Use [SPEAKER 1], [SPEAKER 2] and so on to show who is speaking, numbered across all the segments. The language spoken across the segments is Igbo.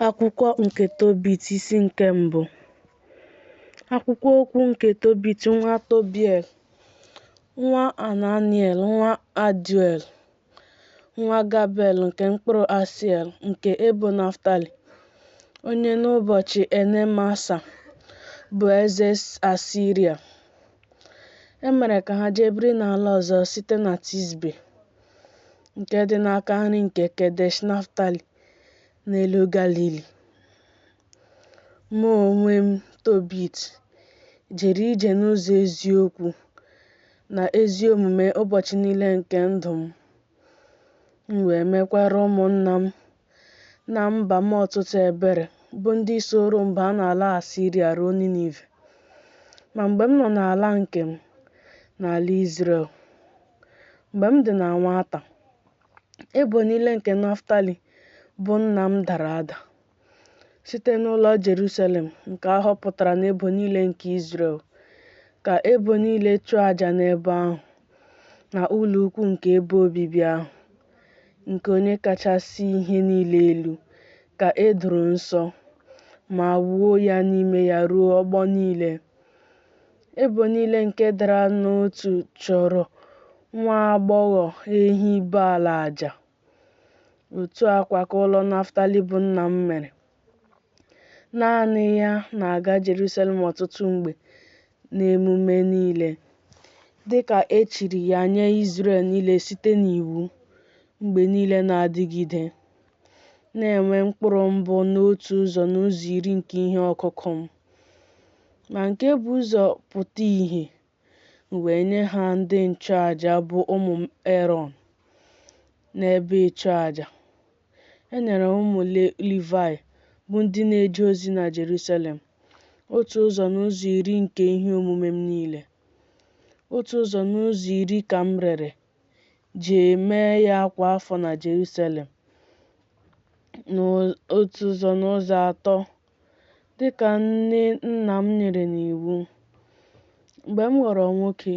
[SPEAKER 1] Akwụkwọ nke Tobit, isi nke mbụ. Akwụkwọ okwu nke Tobit nwa Tobiel, nwa Ananiel, nwa Aduel, nwa Gabael nke mkpụrụ Asiel nke ebo Naftali, onye n'ụbọchị Enemasa bụ eze Asiria, e mere ka ha jee biri n'ala ọzọ site na Tisbe, nke dị n'aka nri nke Kedesh Naftali n'elu Galili. Mụ onwe m, Tobit, jere ije n'ụzọ eziokwu na ezi omume ụbọchị niile nke ndụ m, m wee mekwara ụmụnna m na mba m ọtụtụ ebere, bụ ndị sooro m baa n'ala Asiria ruo Ninive. Ma mgbe m nọ n'ala nke m, n'ala Izrel, mgbe m dị na nwata, ebo niile nke Naftali bụ nna m dara ada, site n'ụlọ Jerusalem nke a họpụtara n'ebo niile nke Izrel, ka ebo niile chụọ aja n'ebe ahụ, na ụlọ ukwu nke ebe obibi ahụ, nke Onye kachasị ihe niile elu, ka e doro nsọ, ma wuo ya n'ime ya ruo ọgbọ niile. Ebo niile nke dara n'otu chụrụ nwa agbọghọ ehi Baal aja. Otu a kwa ka ụlọ Naftali bụ nna m mere. Naanị ya na-aga Jerusalem ọtụtụ mgbe n'emume niile, dịka e chiri ya nye Izrel niile site n'iwu, mgbe niile na-adịgide, na-enwe mkpụrụ mbụ n'otu ụzọ n'ụzọ iri nke ihe ọkụkụ m. Ma nke bu ụzọ pụta ìhè, m wee nye ha ndị nchụaja bụ ụmụ Erọn n'ebe ịchụaja. E nyere ụmụ Livaị, bụ ndị na-eje ozi na Jerusalem, otu ụzọ n'ụzọ iri nke ihe omume m niile. Otu ụzọ n'ụzọ iri ka m rere, jee mee ya kwa afọ na Jerusalem, n'otu ụzọ n'ụzọ atọ, dị ka nne nna m nyere n'iwu. Mgbe m ghọrọ nwoke,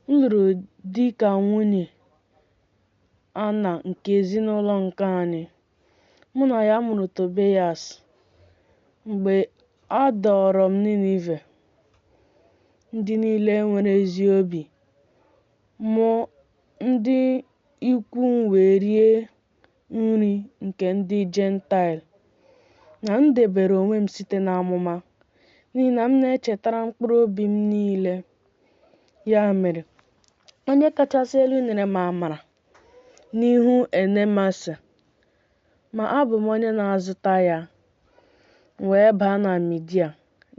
[SPEAKER 1] m lụrụ di ka nwunye Ana nke ezinụlọ nke anyị. Mụ na ya mụrụ Tobias. Mgbe a dọọrọ m Ninive, ndị niile nwere ezi obi, mụ, ndị ikwu m wee rie nri nke ndị Jentaịl, na m debere onwe m site n'amụma, n'ihi na m na-echetara mkpụrụ obi m niile. Ya mere, Onye kachasị elu nyere m amara n'ihu Enemasa, ma abụ m onye na-azụta ya. M wee baa na Midia,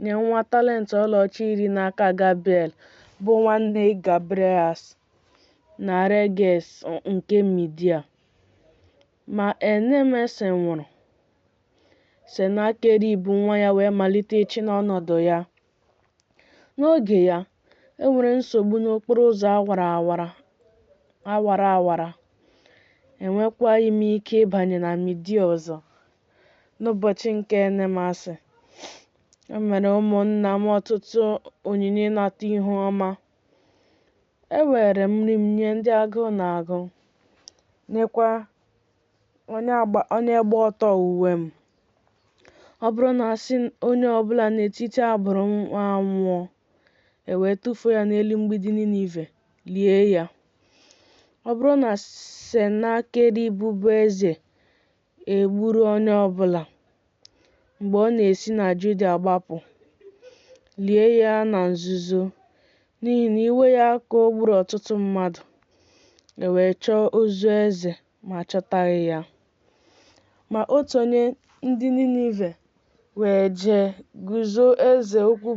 [SPEAKER 1] nye nwa talent ọlaọcha iri n'aka Gabiel bụ nwanne Gabrias na Reges nke Midia. Ma Enemese nwụrụ, Senakerib nwa ya wee malite ịchị n'ọnọdụ ya. N'oge ya, e nwere nsogbu n'okporo ụzọ awara awara, enwekwaghị m ike ịbanye na Midia ọzọ. N'ụbọchị nke Enemasi, e mere ụmụnna m ọtụtụ onyinye ịnata ihu ọma. Eweere m nri m nye ndị agụụ na-agụ, nyekwa onye gba ọtọ uwe m. Ọ bụrụ na a sị onye ọ bụla n'etiti agbụrụ m anwụọ, e wee tụfuo ya n'elu mgbidi Ninive, lie ya. Ọ bụrụ na Senakerib bụ eze egburu onye ọ bụla, mgbe ọ na-esi na Juda gbapụ, lie ya na nzuzo, n'ihi na iwe ya ka o gburu ọtụtụ mmadụ, e wee chọọ ozu eze ma achọtaghị ya. Ma otu onye ndị Ninive wee jee gosi eze okwu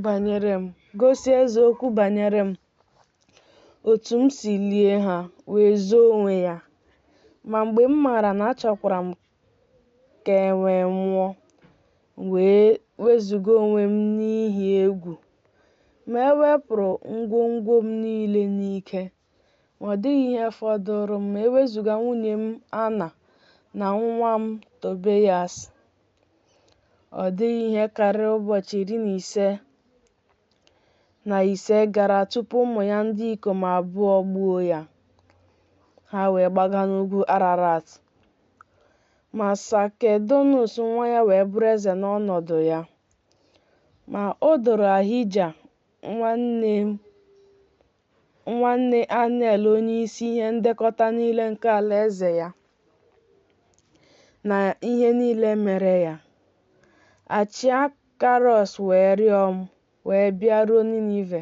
[SPEAKER 1] banyere m, otu m si lie ha, wee zoo onwe ya. Ma mgbe m maara na achọkwara m ka e wee nwụọ, m wee wezụga onwe m n'ihi egwu. Ma e wepụrụ ngwongwo m niile n'ike, ma ọ dịghị ihe fọdụrụ m ma e wezụga nwunye m Ana na nwa m Tobias. Ọ dịghị ihe karịrị ụbọchị 15 gara tupu ụmụ ya ndị ikom abụọ gbuo ya. Ha wee gbaga n'ugwu Ararat. Ma Sakedonus nwa ya wee bụrụ eze n'ọnọdụ ya. Ma o doro Ahija nwanne Aniel onyeisi ihe ndekọta niile nke alaeze ya, na ihe niile mere ya. Achiakarọs wee rịọ m, wee bịaruo Ninive.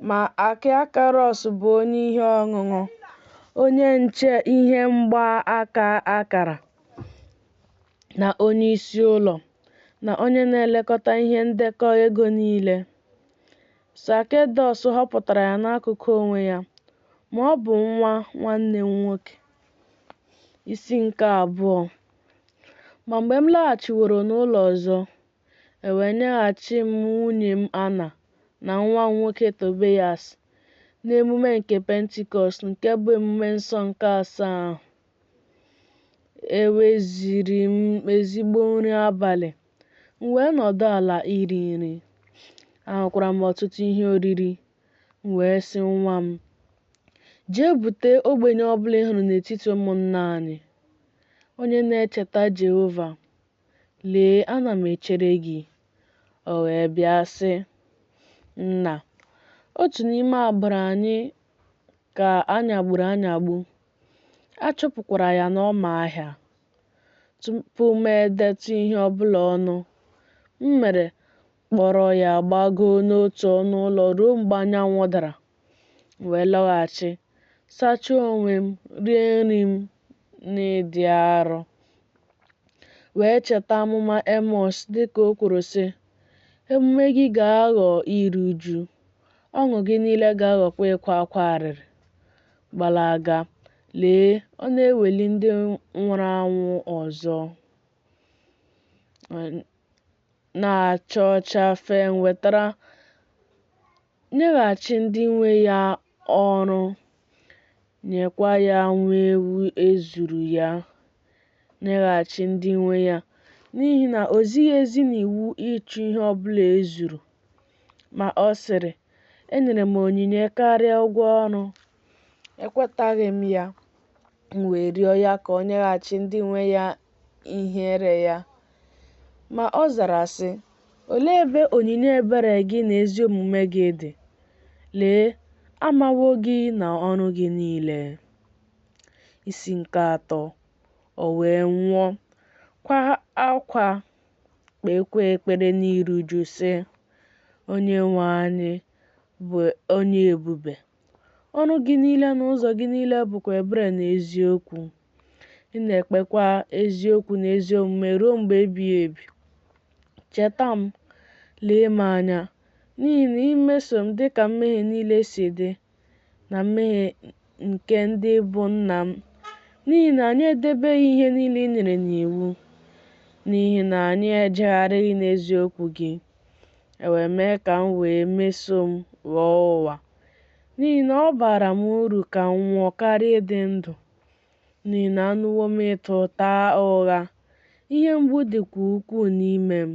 [SPEAKER 1] Ma Achiakarọs bụ onye ihe ọṅụṅụ, onye nche ihe mgbaaka akara, na onye isi ụlọ, na onye na-elekọta ihe ndekọ ego niile. Sakedọs họpụtara ya n'akụkụ onwe ya, ma ọ bụ nwa nwanne m nwoke. Isi nke abụọ. Ma mgbe m laghachiworo n'ụlọ ọzọ, e wee nyeghachi m nwunye m Ana na nwa m nwoke Tobias n'emume nke Pentikọst, nke bụ emume nsọ nke asaa ahụ. E weziri m ezigbo nri abalị, m wee nọdụ ala iri nri. Ahụkwara m ọtụtụ ihe oriri, m wee sị nwa m, Jee bute ogbenye ọ bụla ị hụrụ n'etiti ụmụnna anyị, onye na-echeta Jehova. Lee, ana m echere gị. O wee bịa sị, Nna, otu n'ime agbụrụ anyị ka a nyagburu anyagbu, a chụpụkwara ya n'ọma ahịa. Tupu m edetụ ihe ọ bụla ọnụ, m mere kpọrọ ya gbagoo n'otu ọnụ ụlọ ruo mgbe anyanwụ dara. M wee lọghachi, sachaa onwe m, rie nri m n'ịdị arọ, wee cheta amụma Emọs dịka o kwuru sị, Emume gị ga-aghọ iru uju, ọṅụ gị niile ga-aghọkwa ịkwa akwa arịrị. Gbalaga, lee, ọ na-eweli ndị nwụrụ anwụ ọzọ. Na-acha ọcha fee wetara nyeghachi ndị nwe ya ọrụ, nyekwa ya nwa ewu e zuru ya, nyeghachi ndị nwe ya, n'ihi na o zighị ezi n'iwu ịchụ ihe ọ bụla e zuru. Ma ọ sịrị, Enyere m onyinye karịa ụgwọ ọrụ. Ekwetaghị m ya. M wee rịọ ya ka o nyeghachi ndị nwe ya ihere ya. Ma ọ zara sị, Olee ebe onyinye ebere gị na ezi omume gị dị? Lee, a mawo gị na ọrụ gị niile. Isi nke atọ. O wee nwụọ, kwaa akwa, kpeekwa ekpere n'iru uju, sị, Onyenwe anyị bụ onye ebube. Ọrụ gị niile na ụzọ gị niile bụkwa ebere na eziokwu. Ị na-ekpekwa eziokwu na ezi omume ruo mgbe ebighị ebi. Cheta m, lee m anya, n'ihi na i meso m dịka mmehie niile si dị, na mmehie nke ndị bụ nna m, n'ihi na anyị edebeghị ihe niile i nyere n'iwu, n'ihi na anyị ejegharịghị n'eziokwu gị. E wee mee ka m wee meso m ghọọ ụwa, n'ihi na ọ baara m uru ka m nwụọ karịa ịdị ndụ. N'ihi na anụwo m ịta ụta ụgha, ihe mgbu dịkwa ukwuu n'ime m.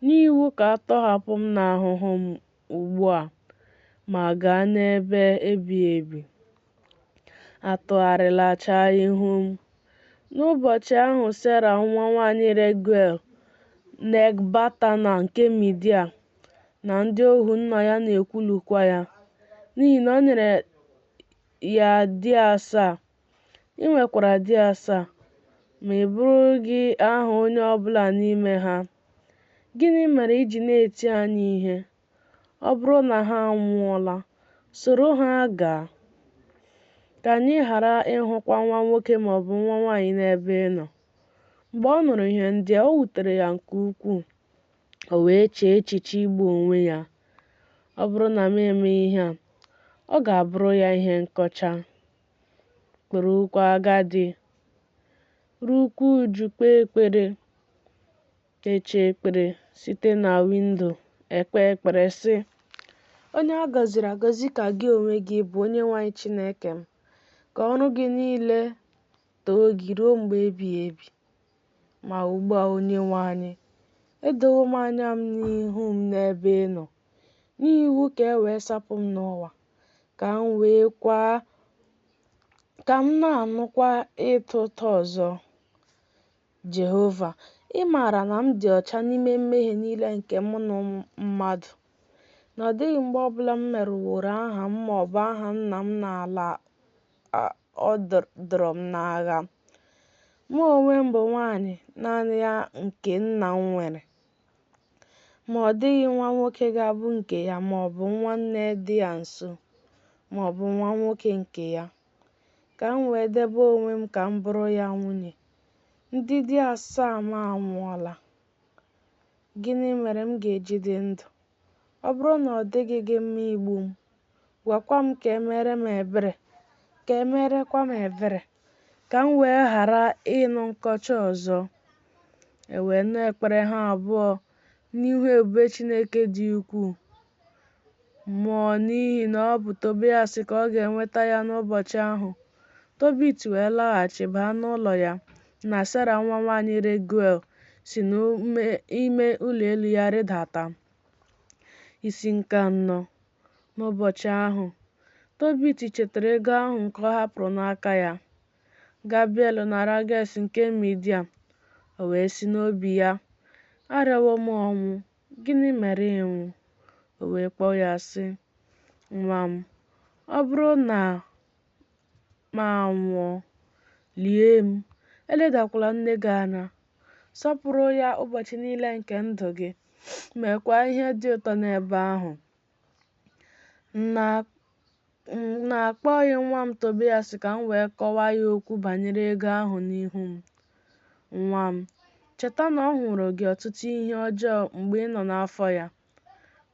[SPEAKER 1] Nye iwu ka a tọhapụ m n'ahụhụ m ugbu a, ma gaa n'ebe ebighị ebi. Atụgharịlacha ihu m. N'ụbọchị ahụ Sera nwa nwanyị Reguel n'Ekbatana nke Midia na ndị ohu nna ya na-ekwulukwa ya, n'ihi na o nyere ya di asaa. I nwekwara di asaa, ma ị bụrụghị aha onye ọ bụla n'ime ha. Gịnị mere i ji na-eti anyị ihe? Ọ bụrụ na ha anwụọla, soro ha gaa, ka anyị ghara ịhụkwa nwa nwoke ma ọ bụ nwa nwanyị n'ebe ị nọ. Mgbe ọ nụrụ ihe ndị a, o wutere ya nke ukwuu, o wee chee echiche igbu onwe ya. Ọ bụrụ na m eme ihe a, ọ ga-abụrụ ya ihe nkọcha. Kpụrụkwa agadi, ruokwa uju kpee ekpere, kpechaa ekpere site na windo ekpe ekpere sị, Onye a gọziri agọzi ka gị onwe gị bụ, Onyenwe anyị Chineke m, ka ọrụ gị niile too gị ruo mgbe ebighị ebi. Ma ugbu a, Onyenwe anyị, edowo m anya m n'ihu m n'ebe ị nọ, nye iwu ka e wee sapụ m n'ụwa, ka m na-anụkwa ịta ụta ọzọ. Jehova, ị maara na m dị ọcha n'ime mmehie niile nke mụ na mmadụ, na ọ dịghị mgbe ọ bụla m merụworo aha m ma ọ bụ aha nna m n'ala a dọọrọ m n'agha. Mụ onwe m bụ nwaanyị naanị ya nke nna m nwere. Ma ọ dịghị nwa nwoke ga-abụ nke ya ma ọ bụ nwanne dị ya nso ma ọ bụ nwa nwoke nke ya, ka m wee debe onwe m ka m bụrụ ya nwunye. Ndị di asaa m anwụọla. Gịnị mere m ga-eji dị ndụ? Ọ bụrụ na ọ dịghị gị mma igbu m, gwakwa m ka e meere m ebere, ka e meerekwa m ebere, ka m wee ghara ịnụ nkọcha ọzọ. E wee nụ ekpere ha abụọ n'ihu ebube Chineke dị ukwuu. Mmụọ n'ihi na ọ bụ Tobias ka ọ ga-enweta ya n'ụbọchị ahụ. Tobit wee laghachi baa n'ụlọ ya, na Sera nwa nwanyị Raguel si n'ime ụlọ elu ya rịdata. Isi nke anọ. N'ụbọchị ahụ, Tobit chetara ego ahụ nke ọ hapụrụ n'aka ya, Gabiel na Rages nke Midia. O wee sị n'obi ya, Arịọwo m ọnwụ, gịnị mere ịnwụ? O wee kpọọ ya sị, Nwa m, ọ bụrụ na m anwụọ, lie m, eledakwala nne gị anya. Sọpụrụ ya ụbọchị niile nke ndụ gị, meekwa ihe dị ụtọ n'ebe ahụ. M na-akpọghị nwa m Tobias ka m wee kọwaa ya okwu banyere ego ahụ n'ihu m. Nwa m, cheta na ọ hụrụ gị ọtụtụ ihe ọjọọ mgbe ị nọ n'afọ ya.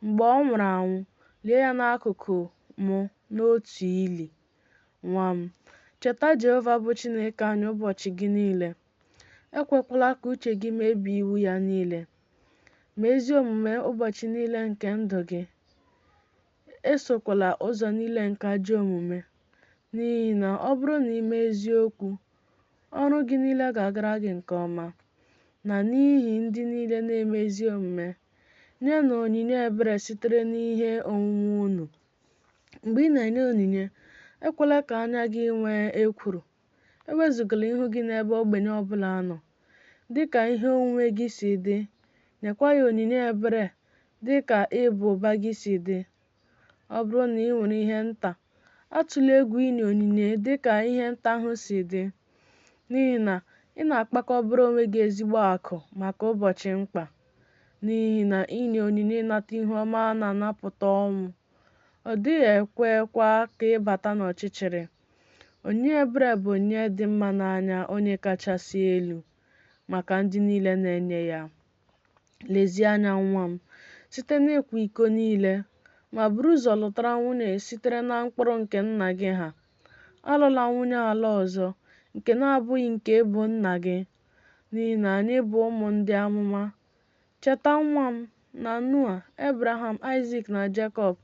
[SPEAKER 1] Mgbe ọ nwụrụ anwụ, lie ya n'akụkụ m n'otu ili. Nwa m, cheta Jehova bụ Chineke anyị ụbọchị gị niile. Ekwekwala ka uche gị mebie iwu ya niile. Mee ezi omume ụbọchị niile nke ndụ gị. Esokwala ụzọ niile nke ajọ omume, n'ihi na ọ bụrụ na i mee eziokwu, ọrụ gị niile ga-agara gị nke ọma. Na n'ihi ndị niile na-eme ezi omume, nyenụ onyinye ebere sitere n'ihe onwunwe unu. Mgbe ị na-enye onyinye, ekwela ka anya gị nwee ekworo. Ewezugala ihu gị n'ebe ogbenye ọ bụla nọ. Dị ka ihe onwunwe gị si dị, nyekwa ya onyinye ebere dị ka ịba ụba gị si dị. Ọ bụrụ na ị nwere ihe nta, atụla egwu inye onyinye dị ka ihe nta ahụ si dị, n'ihi na ị na-akpakọbara onwe gị ezigbo akụ maka ụbọchị mkpa. N'ihi na inye onyinye ịnata ihu ọma na-anapụta ọnwụ, ọ dịghị ekwekwa ka ị bata n'ọchịchịrị. Onyinye ebere bụ onyinye dị mma n'anya Onye kachasị elu, maka ndị niile na-enye ya. Lezie anya nwa m, site n'ịkwa iko niile, ma buru ụzọ lụtara nwunye sitere na mkpụrụ nke nna gị ha. Alụla nwunye ala ọzọ, nke na-abụghị nke ebo nna gị, n'ihi na anyị bụ ụmụ ndị amụma. Cheta nwa m, na Noa, Ebraham, Aịzik na Jekọb,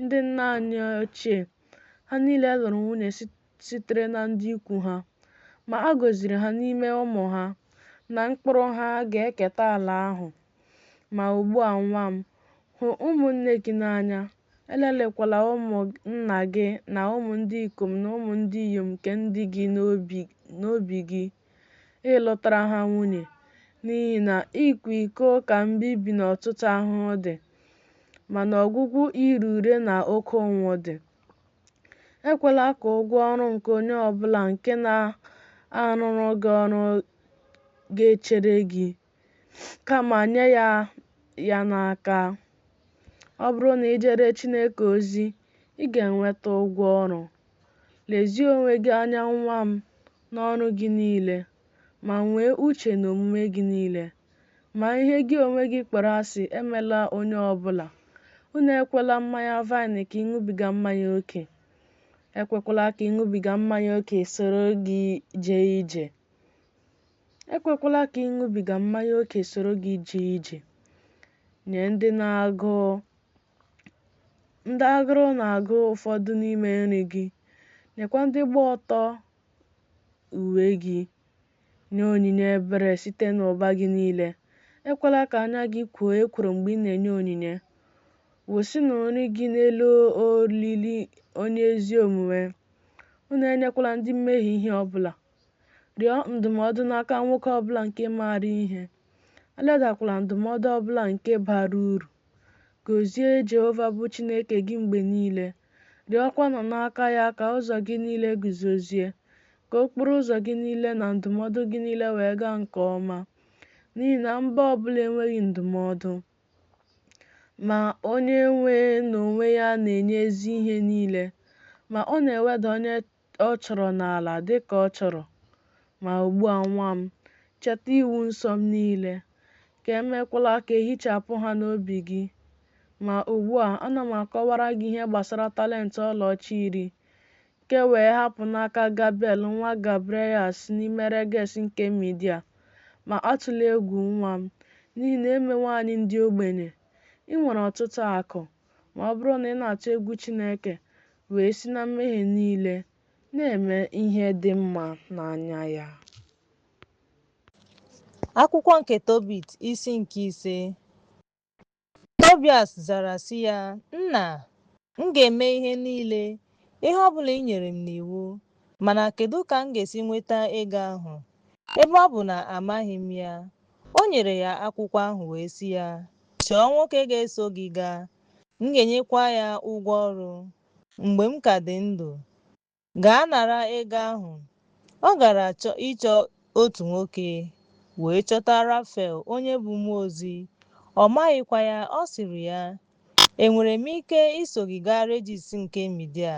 [SPEAKER 1] ndị nna anyị ochie, ha niile lụrụ nwunye sitere na ndị ikwu ha. Ma a gọziri ha n'ime ụmụ ha, na mkpụrụ ha ga-eketa ala ahụ. Ma ugbu a nwa m, hụ ụmụnne gị n'anya, elelịkwala ụmụ nna gị na ụmụ ndị ikom na ụmụ ndị inyom nke ndị gị n'obi gị ịlụtara ha nwunye, n'ihi na ịkwa iko ka mbibi na ọtụtụ ahụhụ dị, ma n'ọgwụgwụ ire ure na oke ụnwụ dị. Ekwela ka ụgwọ ọrụ nke onye ọ bụla nke na-arụrụ gị ọrụ ga-echere gị, kama nye ya ya n'aka. Ọ bụrụ na i jere Chineke ozi, ị ga-enweta ụgwọ ọrụ. Lezie onwe gị anya nwa m n'ọrụ gị niile, ma nwee uche n'omume gị niile. Ma ihe gị onwe gị kpọrọ asị emela onye ọ bụla. Unu ekwela mmanya vaịnị ka ịṅụbiga mmanya oke. Ekwekwala ka ịṅụbiga mmanya oke soro gị jee ije. Ekwekwala ka ịṅụbiga mmanya oke soro gị jee ije. Nye ndị agụrụ na-agụ ụfọdụ n'ime nri gị, nyekwa ndị gba ọtọ uwe gị. Nye onyinye ebere site n'ụba gị niile. Ekwela ka anya gị kwoo ekworo mgbe ị na-enye onyinye. Wụsịnụ nri gị n'elu olili onye ezi omume. Unu enyekwala ndị mmehie ihe ọbụla. Rịọ ndụmọdụ n'aka nwoke ọbụla nke maara ihe, eledakwala ndụmọdụ ọbụla nke bara uru. Gọzie Jehova bụ Chineke gị mgbe niile, rịọkwanụ n'aka ya ka ụzọ gị niile guzozie, ka okporo ụzọ gị niile na ndụmọdụ gị niile wee gaa nke ọma. N'ihi na mba ọbụla enweghị ndụmọdụ, ma Onye-nwe n'onwe ya na-enye ezi ihe niile, ma ọ na-eweda onye ọ chọrọ n'ala dịka ọ chọrọ. Ma ugbu a, nwa m, cheta iwu nsọ m niile, ka emekwala ka ehichapụ ha n'obi gị. Ma ugbu a, ana m akọwara gị ihe gbasara talent ọlaọcha iri, nke wee hapụ n'aka Gabiel nwa Gabraias n'ime Reges nke Midia. Ma atụla egwu, nwa m, n'ihi na e mewo anyị ndị ogbenye. I nwere ọtụtụ akụ, ma ọ bụrụ na ị na-atụ egwu Chineke wee si na mmehie niile na-eme ihe dị mma n'anya ya.
[SPEAKER 2] Akwụkwọ nke Tobit, isi nke ise. Tobias zara sị ya, Nna, m ga-eme ihe niile, ihe ọ bụla i nyere m n'iwu. Mana kedu ka m ga-esi nweta ego ahụ, ebe ọ bụ na amaghị m ya? O nyere ya akwụkwọ ahụ wee sị ya, Chọọ nwoke ga-eso gị gaa, m ga-enyekwa ya ụgwọ ọrụ mgbe m ka dị ndụ. Gaa nara ego ahụ. Ọ gara ịchọ otu nwoke, wee chọta Rafael onye bụ mmụọ ozi. Ọ maghịkwa ya, ọ sịrị ya, Enwere m ike iso gị gaa Regis nke Midia?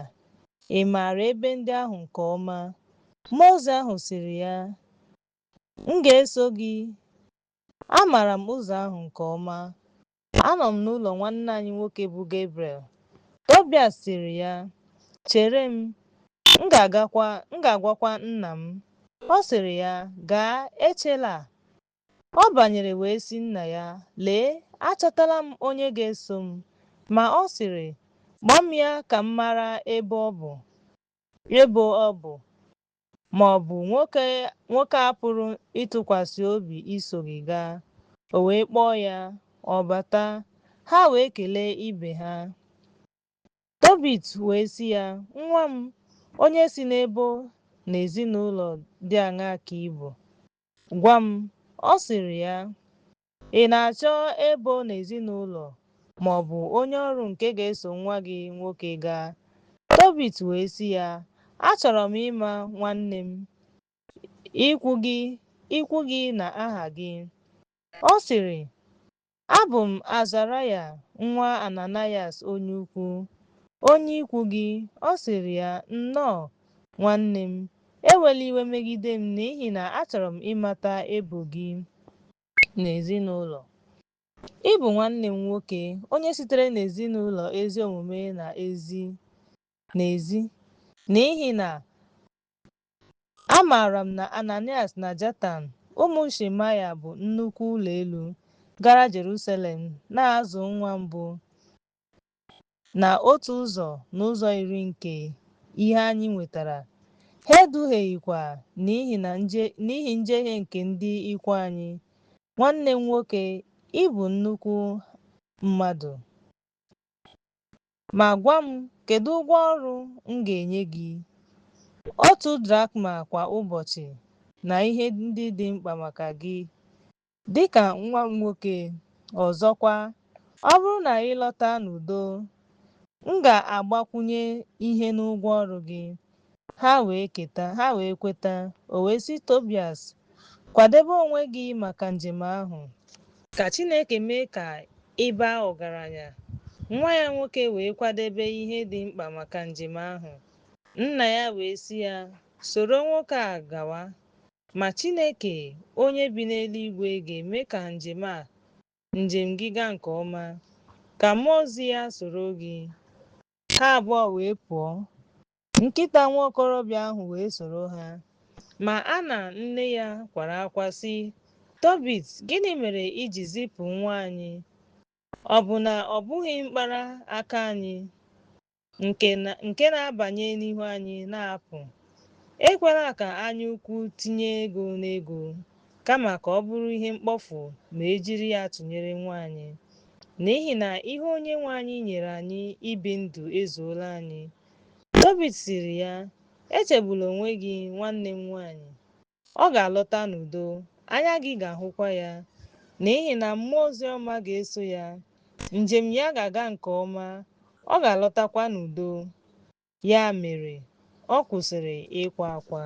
[SPEAKER 2] Ị maara ebe ndị ahụ nke ọma. Mmụọ ozi ahụ sịrị ya, M ga-eso gị. Amaara m ụzọ ahụ nke ọma. Anọ m n'ụlọ nwanne anyị nwoke bụ Gabriel. Tobias sịrị ya, Chere m, m ga-agwakwa nna m. Ọ sịrị ya, Gaa, echela. Ọ banyere wee sị nna ya, Lee, achọtala m onye ga-eso m. Ma ọ sịrị, Kpọọ m ya ka m mara ebe ọ bụ. Ma ọ bụ nwoke a pụrụ ịtụkwasị obi iso gị gaa. O wee kpọọ ya, ọ bata, ha wee kelee ibe ha. Tobit wee sị ya, Nwa m, onye si n'ebo na ezinụlọ dị aṅaa ka ị bụ? Gwa m. Ọ sịrị ya, Ị na-achọ ebo na ezinụlọ ma ọ bụ onye ọrụ nke ga-eso nwa gị nwoke gaa? Tobit wee sị ya, Achọrọ m ịma, nwanne m, ikwu gị na aha gị. Ọ sịrị, Abụ m Azaraya nwa Ananayas onye ukwu, onye ikwu gị. Ọ sịrị ya, Nnọọ, nwanne m, ewela iwe megide m n'ihi na achọrọ m ịmata ebo gị na ezinụlọ. Ị bụ nwanne m nwoke, onye sitere n'ezinụlọ ezi omume na ezi, n'ihi na Amaara m na Ananias na Jatan, ụmụ Shemaya bụ nnukwu ụlọ elu, gara Jerusalem na-azụ nwa mbụ na otu ụzọ n'ụzọ iri nke ihe anyị nwetara. Ha eduhieghịkwa n'ihi njehie nke ndị ikwu anyị. Nwanne m nwoke, ị bụ nnukwu mmadụ. Ma gwa m, kedu ụgwọ ọrụ m ga-enye gị? Otu drakma kwa ụbọchị na ihe ndị dị mkpa maka gị dị ka nwa m nwoke. Ọzọkwa, ọ bụrụ na ị lọta n'udo, m ga-agbakwunye ihe n'ụgwọ ọrụ gị. Ha wee kweta. O wee sị Tobias, Kwadebe onwe gị maka njem ahụ. Ka Chineke mee ka ị baa ọgaranya. Nwa ya nwoke wee kwadebe ihe dị mkpa maka njem ahụ. Nna ya wee sị ya, Soro nwoke a gawa. Ma Chineke, onye bi n'eluigwe, ga-eme ka njem gị gaa nke ọma. Ka mmụọ ozi ya soro gị. Ha abụọ wee pụọ. Nkịta nwa okorobịa ahụ wee soro ha. Ma Ana nne ya kwara akwa sị, Tobit, gịnị mere i ji zipụ nwa anyị? Ọ bụ na ọ bụghị mkpara aka anyị nke na-abanye n'ihu anyị na-apụ? Ekwela ka anya ukwu tinye ego n'ego, kama ka ọ bụrụ ihe mkpofu ma e jiri ya tụnyere nwa anyị. N'ihi na ihe Onyenwe anyị nyere anyị ibi ndụ ezuola anyị. Tobit sịrị ya, Echegbula onwe gị, nwanne m nwanyị. Ọ ga-alọta n'udo, anya gị ga-ahụkwa ya, n'ihi na mmụọ ozi ọma ga-eso ya. Njem ya ga-aga nke ọma, ọ ga-alọtakwa n'udo. Ya mere, ọ kwụsịrị ịkwa akwa.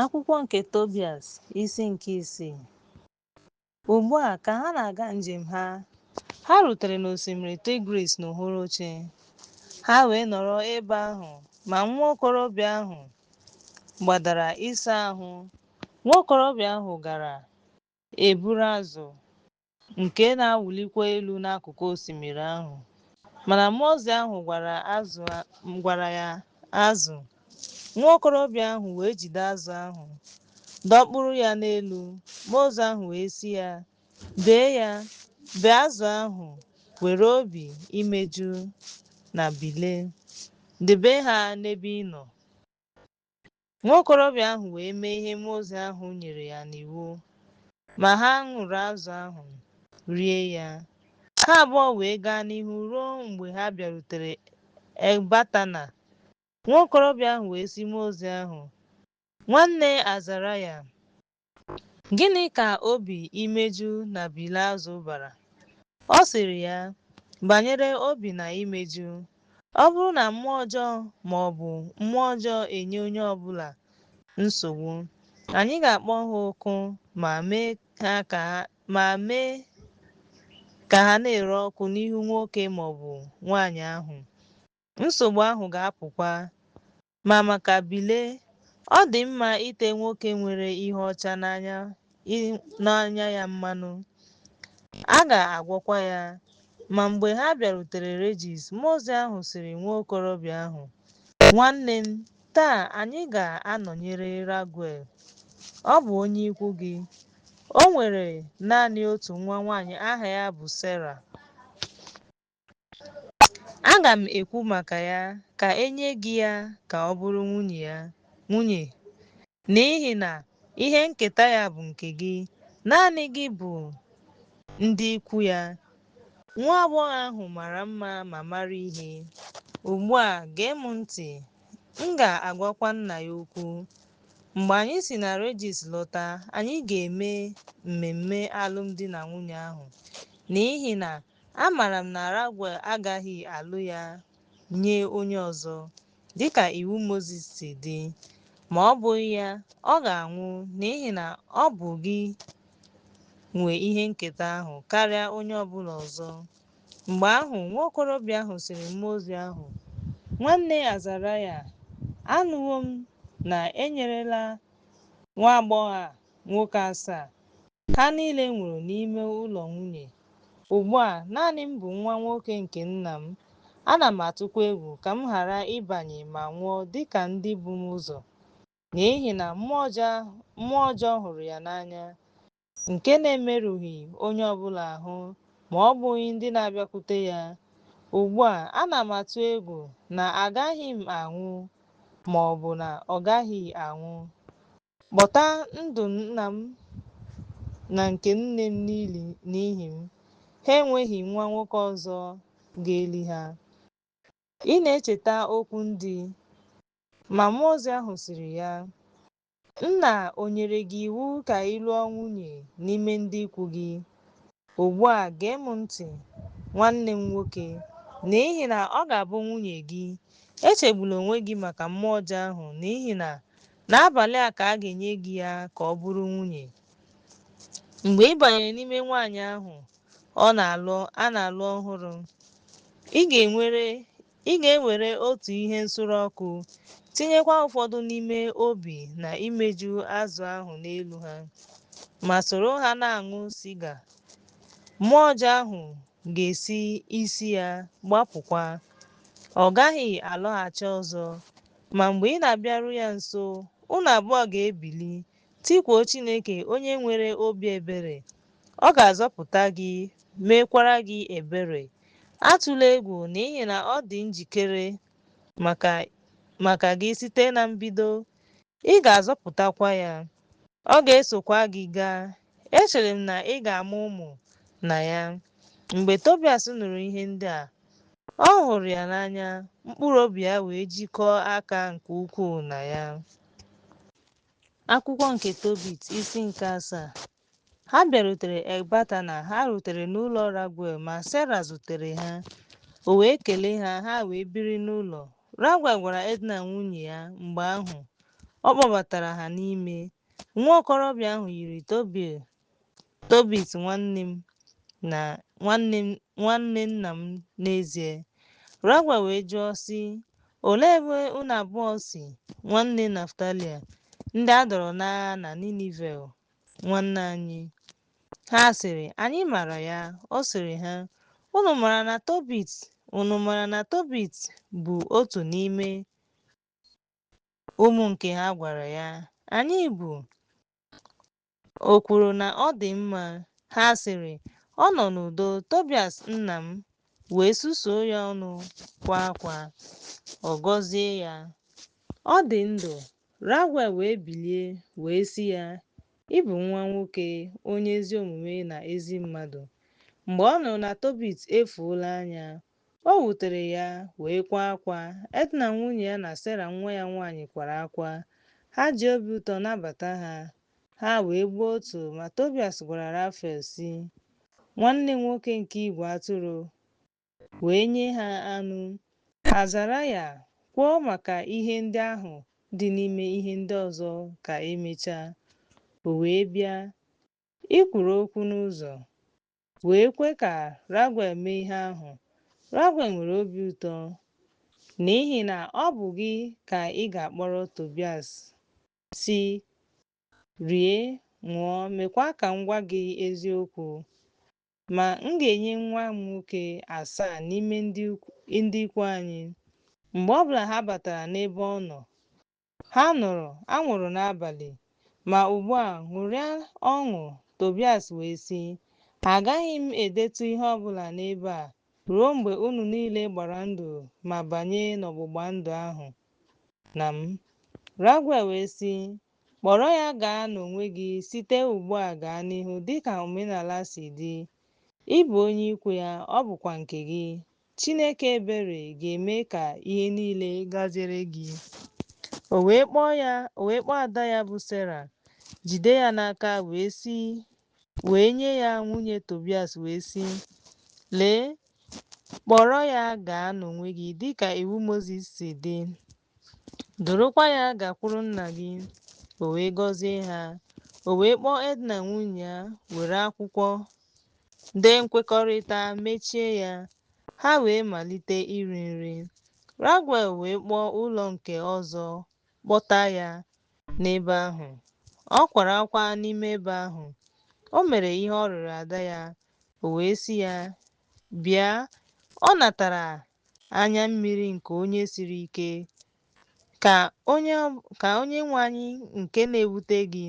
[SPEAKER 2] Akwụkwọ nke Tobias, isi nke isii. Ugbu a, ka ha na-aga njem ha, ha rutere n'osimiri Tigris n'uhuruchi. Ha wee nọrọ ebe ahụ, ma nwa okorobịa ahụ gbadara ịsa ahụ. Nwa okorobịa ahụ gara eburu azụ nke na-awụlikwa elu n'akụkụ osimiri ahụ. Mana mmụọ ozi ahụ gwara ya azụ. Nwa okorobịa ahụ wee jide azụ ahụ, dọkpụrụ ya n'elu. Mmụọ ozi ahụ wee sị ya, Bee ya, bee azụ ahụ, were obi imeju na bile, debe ha n'ebe ị nọ. Nwa okorobịa ahụ wee mee ihe mmụọ ozi ahụ nyere ya n'iwu. Ma ha ṅụrụ azụ ahụ, rie ya. Ha abụọ wee gaa n'ihu ruo mgbe ha bịarutere Ekbatana. Nwa okorobịa ahụ wee sị mmụọ ozi ahụ, Nwanne Azaraya, gịnị ka obi imeju na bile azụ bara? Ọ sịrị ya, Banyere obi na imeju, ọ bụrụ na mmụọ ọjọọ ma ọ bụ mmụọ ọjọọ enye onye ọ bụla nsogbu, anyị ga-akpọ ha ọkụ ma mee ka ha na-ere ọkụ n'ihu nwoke ma ọ bụ nwanyị ahụ. Nsogbu ahụ ga-apụkwa. Ma maka bile, ọ dị mma ite nwoke nwere ihe ọcha n'anya ya mmanụ, a ga-agwọkwa ya. Ma mgbe ha bịarutere Rejis, mmụọ ozi ahụ sịrị nwa okorobịa ahụ, Nwanne m, taa anyị ga-anọnyere Raguel. Ọ bụ onye ikwu gị. O nwere naanị otu nwa nwanyị aha ya bụ Sera. Aga m ekwu maka ya ka e nye gị ya ka ọ bụrụ nwunye, n'ihi na ihe nketa ya bụ nke gị, naanị gị bụ ndị ikwu ya. Nwa agbọghọ ahụ mara mma ma mara ihe. Ugbu a, gee m ntị, m ga-agwakwa nna ya okwu. Mgbe anyị si na Rejis lọta, anyị ga-eme mmemme alụmdi na nwunye ahụ, n'ihi na Amaara m na Raguel agaghị alụ ya nye onye ọzọ, dịka iwu Mosis si dị. Ma ọ bụghị ya, ọ ga-anwụ n'ihi na ọ bụ gị nwe ihe nketa ahụ karịa onye ọbụla ọzọ. Mgbe ahụ nwa okorobịa ahụ sịrị mmụọ ozi ahụ, Nwanne Azaraya, anụwo m na e nyerela nwa agbọghọ a nwoke asaa. Ha niile nwụrụ n'ime ụlọ nwunye. Ugbu a, naanị m bụ nwa nwoke nke nna m, ana m atụkwa egwu ka m ghara ịbanye ma nwụọ dị ka ndị bu m ụzọ, n'ihi na mmụọ ọjọọ hụrụ ya n'anya, nke na-emerụghị onye ọ bụla ahụ ma ọ bụghị ndị na-abịakwute ya. Ugbu a, ana m atụ egwu na agaghị m anwụ ma ọ bụ na ọ gaghị anwụ. Kpọta ndụ nna m na nke nne m n'ili n'ihi m. Ha enweghị nwa nwoke ọzọ ga-eli ha. Ị na-echeta okwu ndị? Ma mmụọ ozi ahụ sịrị ya, Nna o nyere gị iwu ka ị lụọ nwunye n'ime ndị ikwu gị? Ugbu a gee m ntị, nwanne m nwoke, n'ihi na ọ ga-abụ nwunye gị. Echegbula onwe gị maka mmụọ ọjọọ ahụ, n'ihi na n'abalị a ka a ga-enye gị ya ka ọ bụrụ nwunye. Mgbe ị banyere n'ime nwaanyị ahụ a na-alụ ọhụrụ, ị ga-ewere otu ihe nsure ọkụ, tinyekwa ụfọdụ n'ime obi na imeju azụ ahụ n'elu ha, ma soro ha na-aṅụ sịga. Mmụọ ọjọọ ahụ ga-esi isi ya gbapụkwa. Ọ gaghị alọghachi ọzọ. Ma mgbe ị na-abịaru ya nso, unu abụọ ga-ebili, tikuo Chineke onye nwere obi ebere. Ọ ga-azọpụta gị, meekwara gị ebere. Atụla egwu, n'ihi na ọ dị njikere maka gị site na mbido. Ị ga-azọpụtakwa ya, ọ ga-esokwa gị gaa. Echere m na ị ga-amụ ụmụ na ya. Mgbe Tobias nụrụ ihe ndị a, ọ hụrụ ya n'anya, mkpụrụ obi ya wee jikọọ aka nke ukwuu na ya. Akwụkwọ nke Tobit, isi nke asaa. Ha bịarutere Ekbatana, ha rutere n'ụlọ Raguel, ma Sera zutere ha. O wee kelee ha, ha wee biri n'ụlọ. Raguel gwara Edna nwunye ya, mgbe ahụ, ọ kpọbatara ha n'ime. Nwa okorobịa ahụ yiri Tobit nwanne m na nwanne nna m n'ezie. Raguel wee jụọ, sị, Olee ebe unu abụọ si, nwanne Naftalai, ndị a dọọrọ n'agha na Ninive, nwanne anyị? Ha sịrị, Anyị maara ya. Ọ sịrị ha, Unu maara na Tobit unu maara na Tobit bụ otu n'ime ụmụ nke ha gwara ya, Anyị bụ. O kwuru na ọ dị mma. Ha sịrị, Ọ nọ n'udo. Tobias nna m wee susuo ya ọnụ kwaa akwa. Ọ gọzie ya. Ọ dị ndụ. Raguel wee bilie wee sị ya, Ị bụ nwa nwoke onye ezi omume na ezi mmadụ. Mgbe ọ nụrụ na Tobit efuola anya, o wutere ya wee kwaa akwa. Edna nwunye ya na Sera nwa ya nwaanyị kwara akwa. Ha ji obi ụtọ nabata ha. Ha wee gbuo otu, ma Tobias gwara Rafael, sị, Nwanne nwoke nke igwe atụrụ, wee nye ha anụ. Azaraya, kwuo maka ihe ndị ahụ dị n'ime ihe ndị ọzọ ka emechaa. O wee bịa. I kwuru okwu n'ụzọ, wee kwe ka Raguel mee ihe ahụ. Raguel nwere obi ụtọ n'ihi na ọ bụ gị ka ị ga-akpọrọ Tobias, sị, Rie, ṅụọ, meekwa ka m gwa gị eziokwu. Ma m ga-enye nwa m nwoke asaa n'ime ndị ikwu anyị. Mgbe ọ bụla ha batara n'ebe ọ nọ, ha nụrụ anwụrụ n'abalị. Ma ugbu a, ṅụrịa ọṅụ. Tobias wee sị, Agaghị m edetụ ihe ọ bụla n'ebe a ruo mgbe unu niile gbara ndụ ma banye n'ọgbụgba ndụ ahụ na m. Raguel wee sị, Kpọrọ ya gaa n'onwe gị site ugbu a gaa n'ihu dịka omenala si dị. Ị bụ onye ikwu ya, ọ bụkwa nke gị. Chineke ebere ga-eme ka ihe niile gaziere gị. O wee kpọọ ya, o wee kpọọ ada ya bụ Sera, jide ya n'aka wee sị, wee nye ya nwunye Tobias wee sị, Lee, kpọrọ ya gaa n'onwe gị dịka iwu Mozis si dị. Durukwa ya gakwuru nna gị. O wee gọzie ha. O wee kpọọ Edna nwunye ya, were akwụkwọ dee nkwekọrịta, mechie ya. Ha wee malite iri nri. Raguel wee kpọọ ụlọ nke ọzọ kpọta ya n'ebe ahụ. Ọ kwara akwa n'ime ebe ahụ. O mere ihe ọ rịọrọ ada ya. O wee sị ya, Bịa. Ọ natara anya mmiri nke onye siri ike. Ka Onyenwe anyị nke na-ewute gị,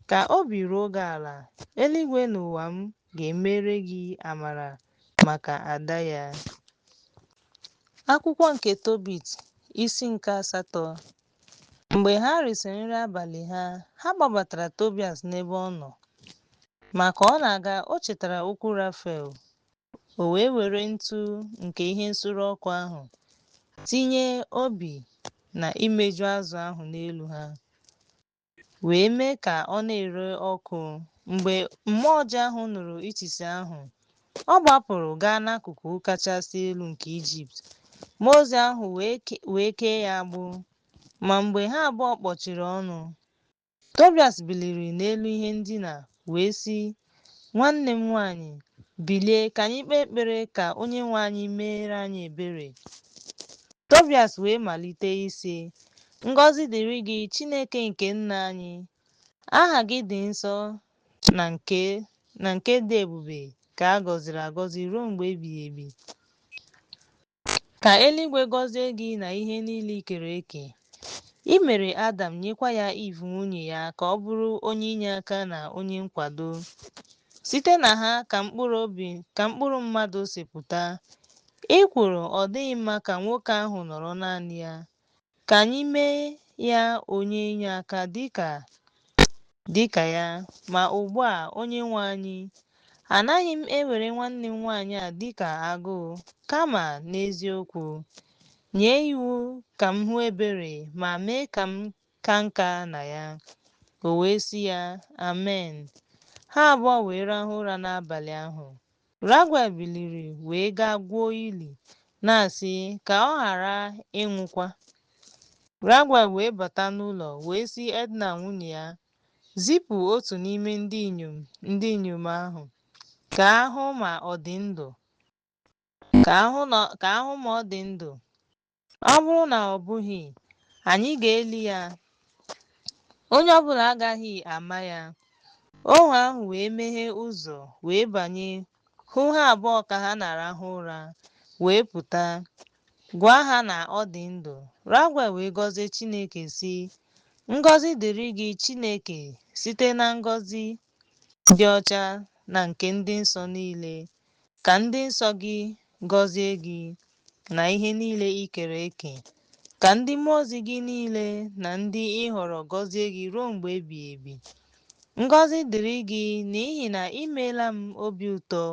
[SPEAKER 2] ka obi ruo gị ala, eluigwe na ụwa m ga-emere gị amara maka ada ya. Akwụkwọ nke Tobit, isi nke asatọ. Mgbe ha risịrị nri abalị ha, ha kpọbatara Tobias n'ebe ọ nọ. Ma ka ọ na-aga, o chetara okwu Rafael. O wee were ntụ nke ihe nsure ọkụ ahụ tinye obi na imeju azụ ahụ n'elu ha, wee mee ka ọ na-ere ọkụ. Mgbe mmụọ ọjọọ ahụ nụrụ isisi ahụ, ọ gbapụrụ gaa n'akụkụ kachasị elu nke Ijipt. Mmụọ ozi ahụ wee kee ya agbụ. Ma mgbe ha abụọ kpọchiri ọnụ, Tobias biliri n'elu ihe ndina wee sị, Nwanne m nwaanyị, bilie ka anyị kpee ekpere ka Onyenwe anyị meere anyị ebere. Tobias wee malite ịsị, Ngọzi dịrị gị, Chineke nke nna anyị. Aha gị dị nsọ na nke dị ebube ka a gọziri agọzi ruo mgbe ebighị ebi. Ka eluigwe gọzie gị na ihe niile i kere eke. I mere Adam nyekwa ya Iv nwunye ya ka ọ bụrụ onye inyeaka na onye nkwado. Site na ha ka mkpụrụ mmadụ si pụta. I kwuru, Ọ dịghị mma ka nwoke ahụ nọrọ naanị ya. Ka anyị mee ya onye inyeaka dị ka ya. Ma ugbu a, Onyenwe anyị, anaghị m ewere nwanne m nwaanyị a dị ka agụụ, kama n'eziokwu, nye iwu ka m hụ ebere ma mee ka m ka nka na ya. O wee sị ya, Amen. Ha abụọ wee rahụ ụra n'abalị ahụ. Raguel biliri wee gaa gwuo ili, na-asị, Ka ọ ghara ịnwụkwa. Raguel wee bata n'ụlọ wee sị Edna nwunye ya, Zipụ otu n'ime ndị inyom ndị inyom ahụ ka a hụ ma ọ dị ndụ, ka a hụ ma ọ dị ndụ. Ọ bụrụ na ọ bụghị, anyị ga-eli ya, onye ọ bụla agaghị ama ya. Ohu ahụ wee meghee ụzọ wee banye hụ ha abụọ ka ha na-arahụ ụra, wee pụta, gwa ha na ọ dị ndụ. Raguel wee gọzie Chineke sị, Ngọzi dịrị gị Chineke site na ngọzi dị ọcha na nke ndị nsọ niile. Ka ndị nsọ gị gọzie gị na ihe niile i kere eke. Ka ndị mmụọ ozi gị niile na ndị ị họrọ gọzie gị ruo mgbe ebighị ebi. Ngọzi dịrị gị n'ihi na i meela m obi ụtọ,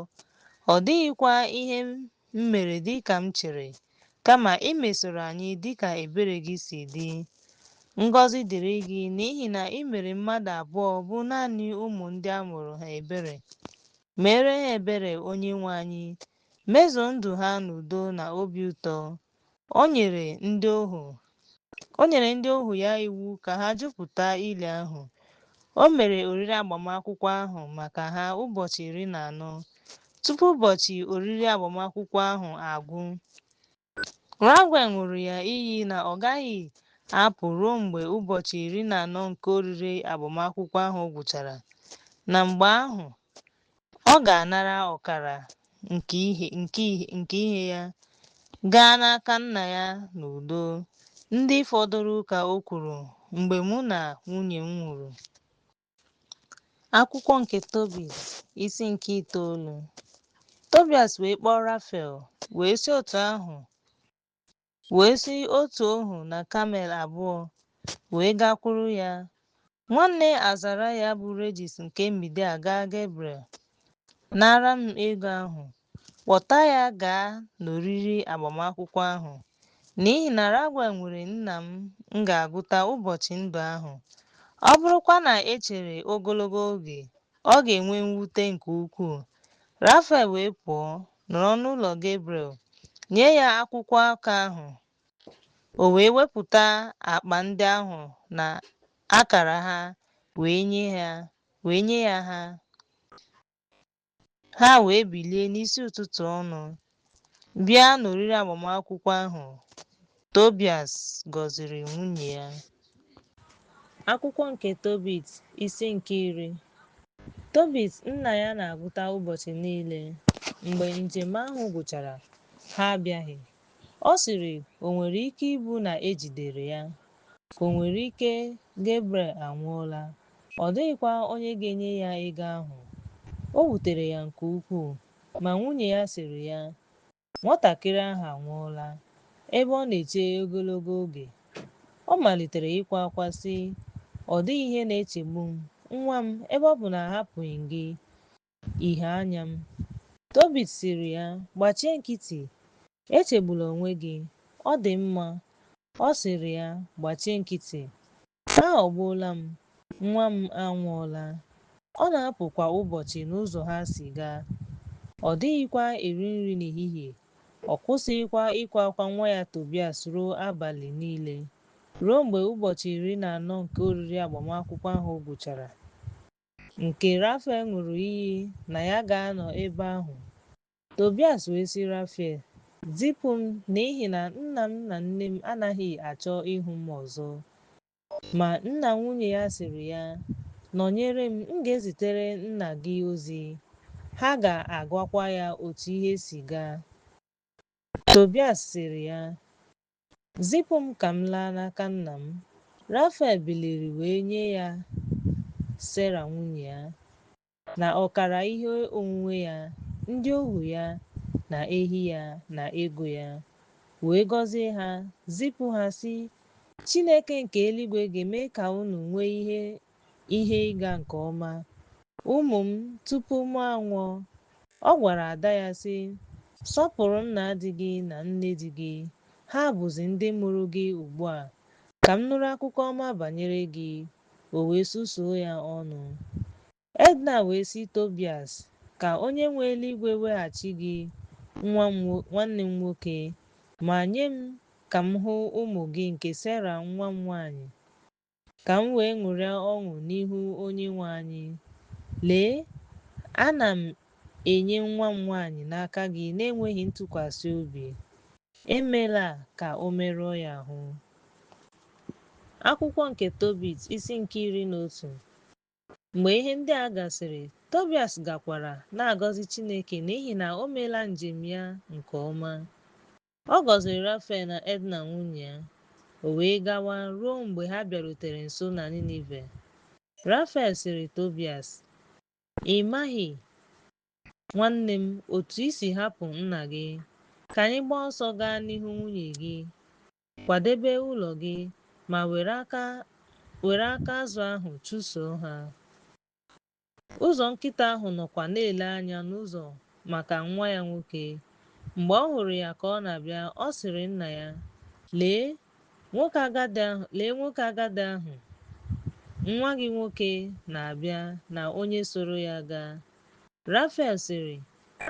[SPEAKER 2] ọ dịghịkwa ihe m mere dị ka m chere, kama i mesoro anyị dị ka ebere gị si dị. Ngọzi dịrị gị n'ihi na i mere mmadụ abụọ bụ naanị ụmụ ndị a mụrụ ha ebere. Meere ha ebere, Onyenwe anyị, mezuo ndụ ha n'udo na obi ụtọ. O nyere ndị ohu o nyere ndị ohu ya iwu ka ha jupụta ili ahụ. O mere oriri agbamakwụkwọ ahụ maka ha ụbọchị 14 tupu ụbọchị oriri agbamakwụkwọ ahụ agwụ. Raguel ṅụrụ ya iyi na ọ gaghị apụ ruo mgbe ụbọchị 14 nke oriri agbamakwụkwọ ahụ gwụchara, na mgbe ahụ ọ ga-anara ọkara nke ihe ya gaa n'aka nna ya n'udo. Ndị fọdụrụ, ka o kwuru, mgbe mụ na nwunye m nwụrụ. Akwụkwọ nke Tobit, isi nke itoolu. Tobias wee kpọọ Rafael, wee sị otu ohu na kamel abụọ, wee gakwuru ya. Nwanne Azaraya bụ Regis nke Midia gaa Gabriel, nara m ego ahụ, kpọta ya gaa n'oriri agbamakwụkwọ ahụ, n'ihi na Raguel nwere nna m ga-agụta ụbọchị ndụ ahụ. Ọ bụrụkwa na e chere ogologo oge, ọ ga-enwe mwute nke ukwuu. Rafael wee pụọ, nọrọ n'ụlọ Gabriel, nye ya akwụkwọ aka ahụ. O wee wepụta akpa ndị ahụ na akara ha wee nye ya ha. Ha wee bilie n'isi ụtụtụ ọnụ, bịa n'oriri agbamakwụkwọ ahụ. Tobias gọziri nwunye ya. Akwụkwọ nke Tobit, isi nke iri. Tobit nna ya na-agụta ụbọchị niile. Mgbe njem ahụ gwụchara, ha abịaghị. Ọ sịrị o nwere ike ịbụ na e jidere ya, ka o nwere ike Gabriel anwụọla, ọ dịghịkwa onye ga-enye ya ego ahụ. O wutere ya nke ukwuu, ma nwunye ya sịrị ya, Nwatakịrị ahụ anwụọla, ebe ọ na-eche ogologo oge. Ọ malitere ịkwa akwa sị, Ọ dịghị ihe na-echegbu m, nwa m, ebe ọ bụ na ahapụghị m gị, ìhè anya m. Tobit sịrị ya, Gbachie nkịtị, echegbula onwe gị, ọ dị mma. Ọ sịrị ya, Gbachie nkịtị, aghọgbuola m, nwa m anwụọla. Ọ na-apụ kwa ụbọchị n'ụzọ ha si gaa, ọ dịghịkwa eri nri n'ehihie, ọ kwụsịghịkwa ịkwa akwa nwa ya Tobias ruo abalị niile, ruo mgbe ụbọchị 14 nke oriri agbamakwụkwọ ahụ gwụchara, nke Rafael ṅụrụ iyi na ya ga-anọ ebe ahụ. Tobias wee sị Rafael, Zipụ m n'ihi na nna m na nne m anaghị achọ ịhụ m ọzọ. Ma nna nwunye ya sịrị ya, Nọnyere m, m ga-ezitere nna gị ozi, ha ga-agwakwa ya otu ihe si gaa. Tobias sịrị ya, Zipụ m ka m laa n'aka nna m. Rafael biliri wee nye ya Sera nwunye ya, na ọkara ihe onwunwe ya, ndị ohu ya, na ehi ya, na ego ya, wee gọzie ha, zipụ ha, sị, Chineke nke eluigwe ga-eme ka unu nwee ihe ịga nke ọma, ụmụ m, tupu mụ anwụọ. Ọ gwara ada ya, sị, Sọpụrụ nna di gị na nne di gị, ha bụzi ndị mụrụ gị ugbu a, ka m nụrụ akụkọ ọma banyere gị. O wee susuo ya ọnụ. Edna wee sị Tobias, Ka Onyenwe eluigwe weghachi gị, nwanne m nwoke, ma nye m ka m hụ ụmụ gị nke Sera nwa m nwaanyị, ka m wee ṅụrịa ọṅụ n'ihu Onyenwe anyị. Lee, ana m enye nwa m nwaanyị n'aka gị n'enweghị ntụkwasị obi. Emela ka o merụọ ya ahụ. Akwụkwọ nke Tobit, isi nke 11. Mgbe ihe ndị a gasịrị, Tobias gakwara, na-agọzi Chineke n'ihi na o meela njem ya nke ọma. Ọ gọziri Rafael na Edna nwunye ya, o wee gawa ruo mgbe ha bịarutere nso na Ninive. Rafael sịrị Tobias, Ị maghị, nwanne m, otu i si hapụ nna gị. Ka anyị gbaa ọsọ gaa n'ihu nwunye gị. Kwadebe ụlọ gị, ma were aka azụ ahụ chụsoo ha. Ụzọ nkịta ahụ nọkwa na-ele anya n'ụzọ maka nwa ya nwoke. Mgbe ọ hụrụ ya ka ọ na-abịa, ọ sịrị nna ya, Lee nwoke agadi ahụ, nwa gị nwoke na-abịa na onye soro ya gaa. Rafael sịrị,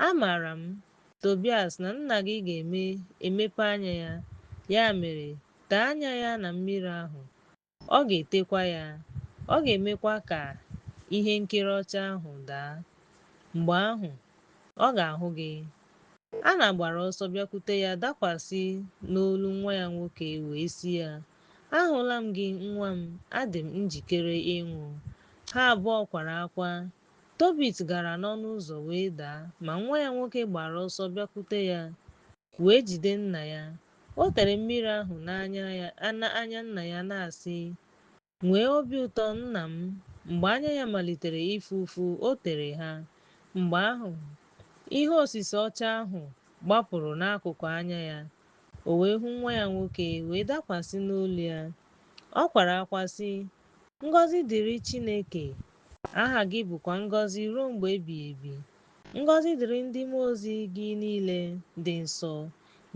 [SPEAKER 2] Amaara m, Tobias, na nna gị ga-emepe anya ya, ya mere tee anya ya na mmiri ahụ, ọ ga-etekwa ya, ọ ga-emekwa ka ihe nkiri ọcha ahụ daa. Mgbe ahụ, ọ ga-ahụ gị. Ana gbara ọsọ bịakwute ya dakwasị n'olu nwa ya nwoke wee sị ya, Ahụla m gị, nwa m, adị m njikere ịnwụ. Ha abụọ kwara akwa. Tobit gara n'ọnụ ụzọ wee daa, ma nwa ya nwoke gbara ọsọ bịakwute ya, wee jide nna ya. O tere mmiri ahụ n'anya nna ya na-asị, Nwee obi ụtọ, nna m. Mgbe anya ya malitere ịfụ ụfụ, o tere ha. Mgbe ahụ, ihe osise ọcha ahụ gbapụrụ n'akụkụ anya ya. O wee hụ nwa ya nwoke, wee dakwasị n'olu ya. Ọ kwara akwa sị, Ngọzi dịrị Chineke, aha gị bụkwa ngọzi ruo mgbe ebighị ebi. Ngọzi dịrị ndị mmụọ ozi gị niile dị nsọ,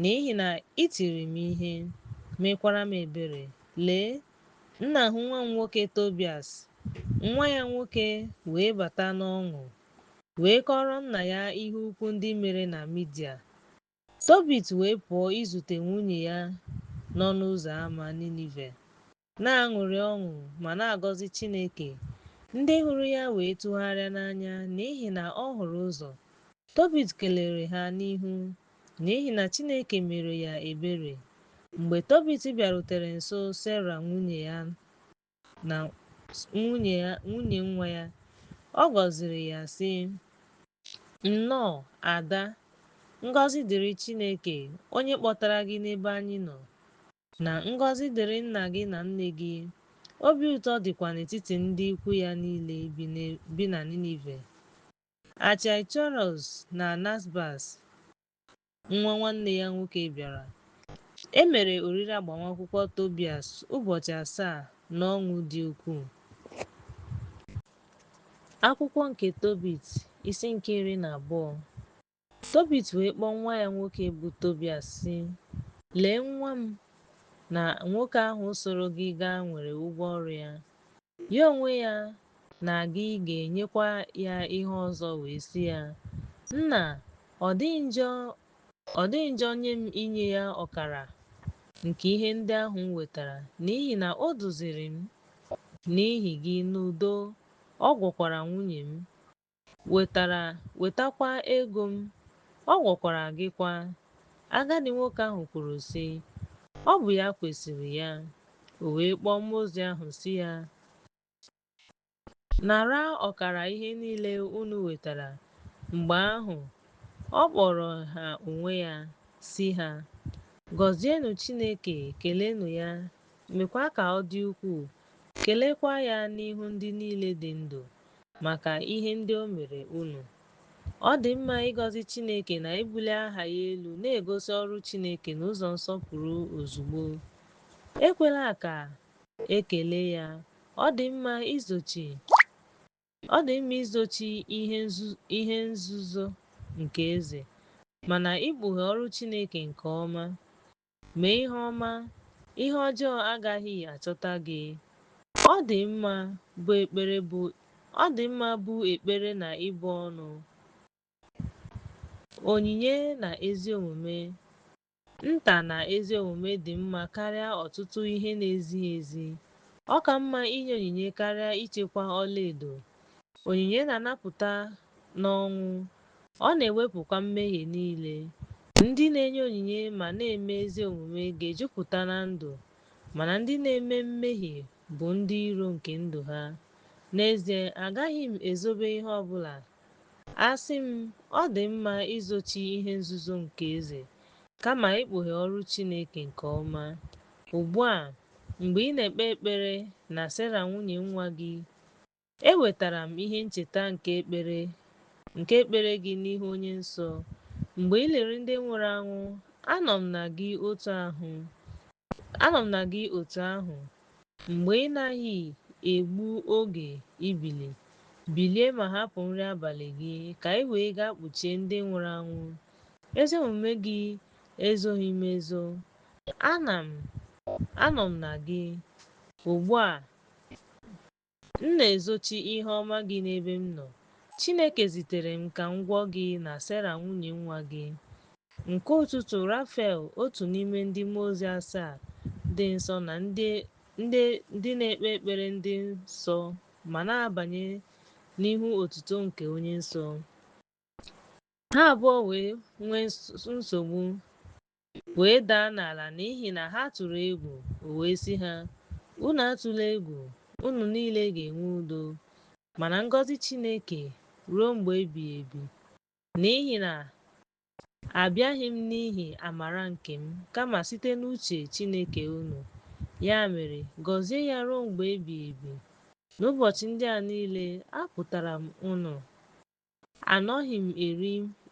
[SPEAKER 2] n'ihi na i tiri m ihe, mekwara m ebere. Lee, m na-ahụ nwa m nwoke Tobias. Nwa ya nwoke wee bata n'ọṅụ, wee kọọrọ nna ya ihe ukwu ndị mere na Midia. Tobit wee pụọ izute nwunye ya n'ọnụ ụzọ ama Ninive, na-aṅụrị ọṅụ ma na-agọzi Chineke. Ndị hụrụ ya wee tụgharịa n'anya, n'ihi na ọ hụrụ ụzọ. Tobit kelere ha n'ihu, n'ihi na Chineke mere ya ebere. Mgbe Tobit bịarutere nso Sera nwunye ya na nwunye nwa ya, ọ gọziri ya sị, Nnọọ, ada, ngọzi dịrị Chineke, onye kpọtara gị n'ebe anyị nọ, na ngọzi dịrị nna gị na nne gị. Obi ụtọ dịkwa n'etiti ndị ikwu ya niile bi na Ninive. Achiacharus na Nasbas, nwa nwanne ya nwoke bịara. E mere oriri agbamakwụkwọ Tobias ụbọchị asaa n'ọṅụ dị ukwuu. Akwụkwọ nke Tobit, isi nke 12. Tobit wee kpọọ nwa ya nwoke bụ Tobias sị, Lee nwa m, na nwoke ahụ soro gị gaa nwere ụgwọ ọrụ ya. Ya onwe ya na gị ga-enyekwa ya ihe ọzọ wee sị ya, Nna, ọ dịghị njọ nye m inye ya ọkara nke ihe ndị ahụ m wetara, n'ihi na o duziri m n'ihi gị n'udo, ọ gwọkwara nwunye m, wetakwa ego m, ọ gwọkwara gị kwa. Agadi nwoke ahụ kwuru sị, Ọ bụ ya kwesịrị ya. O wee kpọọ mmụọ ozi ahụ sị ya, Nara ọkara ihe niile unu wetara. Mgbe ahụ, ọ kpọrọ ha onwe ya, sị ha, Gọzienụ Chineke, keleenụ ya, meekwa ka ọ dị ukwuu, keleekwa ya n'ihu ndị niile dị ndụ, maka ihe ndị o mere unu. Ọ dị mma ịgọzi Chineke na ibuli aha ya elu, na-egosi ọrụ Chineke n'ụzọ nsọpụrụ ozugbo. Ekwela ka e kelee ya. Ọ dị mma izochi ihe nzuzo nke eze, mana ikpughe ọrụ Chineke nke ọma. Mee ihe ọma, ihe ọjọọ agaghị achọta gị. Ọ dị mma bụ ekpere bụ ọ dị mma bụ ekpere na ịbụ ọnụ, onyinye na ezi omume. Nta na ezi omume dị mma karịa ọtụtụ ihe na-ezighị ezi. Ọ ka mma inye onyinye karịa ichekwa ọlaedo. Onyinye na-anapụta n'ọnwụ, ọ na-ewepụkwa mmehie niile. Ndị na-enye onyinye ma na-eme ezi omume ga-ejupụta na ndụ, mana ndị na-eme mmehie bụ ndị iro nke ndụ ha. N'ezie, agaghị m ezobe ihe ọ bụla. Asị m, ọ dị mma izochi ihe nzuzo nke eze, kama ikpughe ọrụ Chineke nke ọma. Ugbu a, mgbe ị na-ekpe ekpere na Sera nwunye nwa gị, ewetara m ihe ncheta nke ekpere gị n'ihu Onye Nsọ. Mgbe ị lere ndị nwụrụ anwụ, anọ m na gị otu ahụ. Anọ m na gị otu ahụ. Mgbe ị naghị egbu oge ibili, bilie ma hapụ nri abalị gị, ka ị wee gaa kpuchie ndị nwụrụ anwụ. Ezi omume gị ezoghị m ezo. Ana m anọ m na gị. Ugbu a, m na-ezochi ihe ọma gị n'ebe m nọ. Chineke zitere m ka m gwọọ gị na Sera nwunye nwa gị. Nke ụtụtụ, Rafael, otu n'ime ndị mmụọ ozi asaa dị nsọ na ndị na-ekpe ekpere ndị nsọ ma na-abanye n'ihu otuto nke Onye Nsọ. Ha abụọ wee nwee nsogbu, wee daa n'ala n'ihi na ha tụrụ egwu. O wee sị ha, "Unu atụla egwu, unu niile ga-enwe udo, mana ngọzi Chineke ruo mgbe ebighị ebi. N'ihi na abịaghị m n'ihi amara nke m, kama site n'uche Chineke unu. Ya mere, gọzie ya ruo mgbe ebighị ebi. N'ụbọchị ndị a niile, apụtara m unu. Anọghị m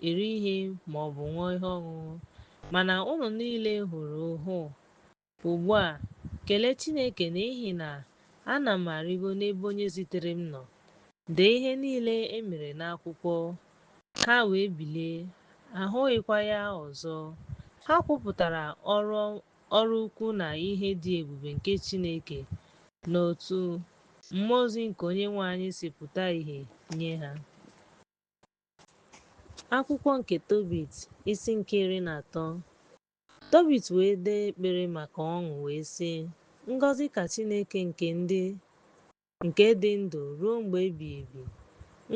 [SPEAKER 2] eri ihe ma ọ bụ ṅụọ ihe ọṅụṅụ, mana unu niile hụrụ ọhụụ. Ugbu a, kelee Chineke n'ihi na ana m arịgo n'ebe onye zitere m nọ. Dee ihe niile e mere n'akwụkwọ." Ha wee bilie, ahụghịkwa ya ọzọ. Ha kwupụtara ọrụ ukwu na ihe dị ebube nke Chineke na otu mmụọ ozi nke Onyenwe anyị si pụta ìhè nye ha. Akwụkwọ nke Tobit, isi nke 13. Tobit wee dee ekpere maka ọṅụ wee sị, Ngọzi ka Chineke nke dị ndụ ruo mgbe ebighị ebi.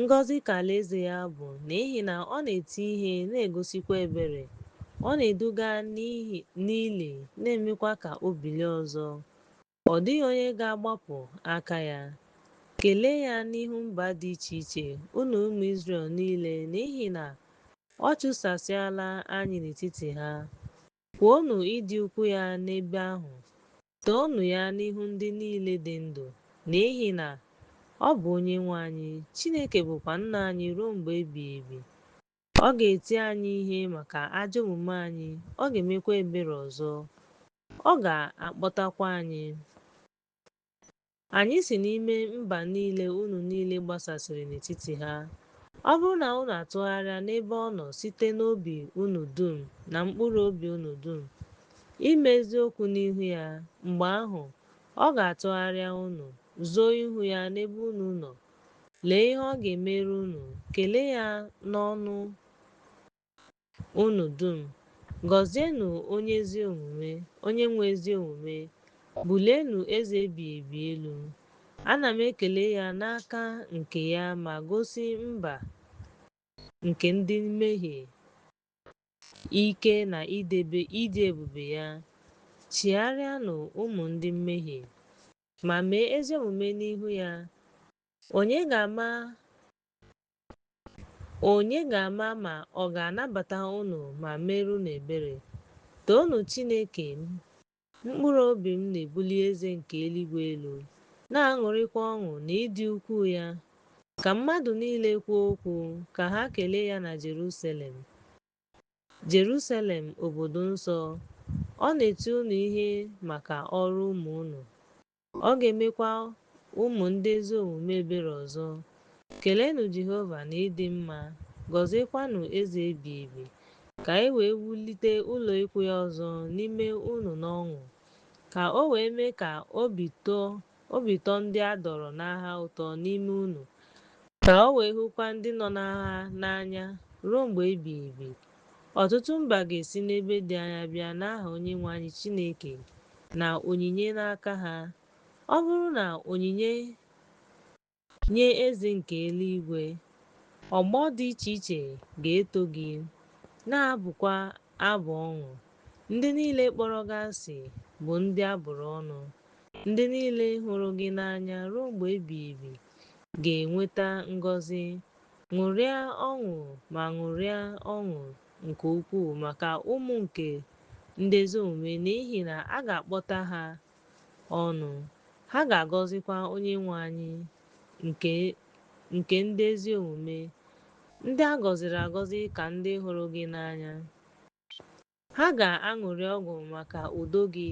[SPEAKER 2] Ngọzi ka alaeze ya bụ, n'ihi na ọ na-eti ihe na-egosikwa ebere. Ọ na-eduga n'ili na-emekwa ka o bilie ọzọ. Ọ dịghị onye ga-agbapụ aka ya. Kelee ya n'ihu mba dị iche iche, unu ụmụ Izrel niile, n'ihi na ọ chụsasịala anyị n'etiti ha. Kwuonụ ịdị ukwu ya n'ebe ahụ. Toonụ ya n'ihu ndị niile dị ndụ, n'ihi na ọ bụ Onyenwe anyị, Chineke bụkwa Nna anyị ruo mgbe ebighị ebi. Ọ ga-eti anyị ihe maka ajọ omume anyị, ọ ga-emekwa ebere ọzọ. Ọ ga-akpọtakwa anyị. Anyị si n'ime mba niile unu niile gbasasịrị n'etiti ha. Ọ bụrụ na unu atụgharịa n'ebe ọ nọ site n'obi unu dum na mkpụrụ obi unu dum, ime eziokwu n'ihu ya, mgbe ahụ, ọ ga-atụgharịa unu, zoo ihu ya n'ebe unu nọ. Lee ihe ọ ga-emere unu, kelee ya n'ọnụ unu dum. Gọzienụ onye ezi omume, onye nwe ezi omume, bulienụ eze ebighị ebi elu. Ana m ekele ya n'aka nke ya ma gosi mba nke ndị mmehie ike na ịdị ebube ya. Chigharịanụ ụmụ ndị mmehie, ma mee ezi omume n'ihu ya. Onye ga-ama ma ọ ga-anabata unu ma mere unu ebere? Toonu Chineke m. Mkpụrụ obi m na-ebuli eze nke eluigwe elu, na-aṅụrịkwa ọṅụ n'ịdị ukwuu ya. Ka mmadụ niile kwuo okwu, ka ha kelee ya na Jerusalem. Jerusalem, obodo nsọ, ọ na-eti unu ihe maka ọrụ ụmụ unu. Ọ ga-emekwa ụmụ ndị ezi omume ebere ọzọ. Keleenụ Jehova na ịdị mma, gọziekwanụ eze ebighị ebi, ka e wee wulite ụlọ ikwu ya ọzọ n'ime unu n'ọṅụ, ka o wee mee ka obi Obi tọọ ndị a dọọrọ n'agha ụtọ n'ime unu, ka o wee hụkwa ndị nọ n'agha n'anya ruo mgbe ebighị ebi. Ọtụtụ mba ga-esi n'ebe dị anya bịa n'aha Onyenwe anyị Chineke na onyinye n'aka ha. Ọ bụrụ na onyinye nye Eze nke eluigwe, ọgbọ dị iche iche ga-eto gị, na-abụkwa abụ ọṅụ. Ndị niile kpọrọ gị asị bụ ndị a bụrụ ọnụ. Ndị niile hụrụ gị n'anya ruo mgbe ebighị ebi ga-enweta ngọzi. Ṅụrịa ọṅụ ma ṅụrịa ọṅụ nke ukwuu maka ụmụ nke ndị ezi omume, n'ihi na a ga-akpọta ha ọnụ, ha ga-agọzikwa Onyenwe anyị nke ndị ezi omume. Ndị a gọziri agọzi ka ndị hụrụ gị n'anya. Ha ga-aṅụrị ọṅụ maka udo gị.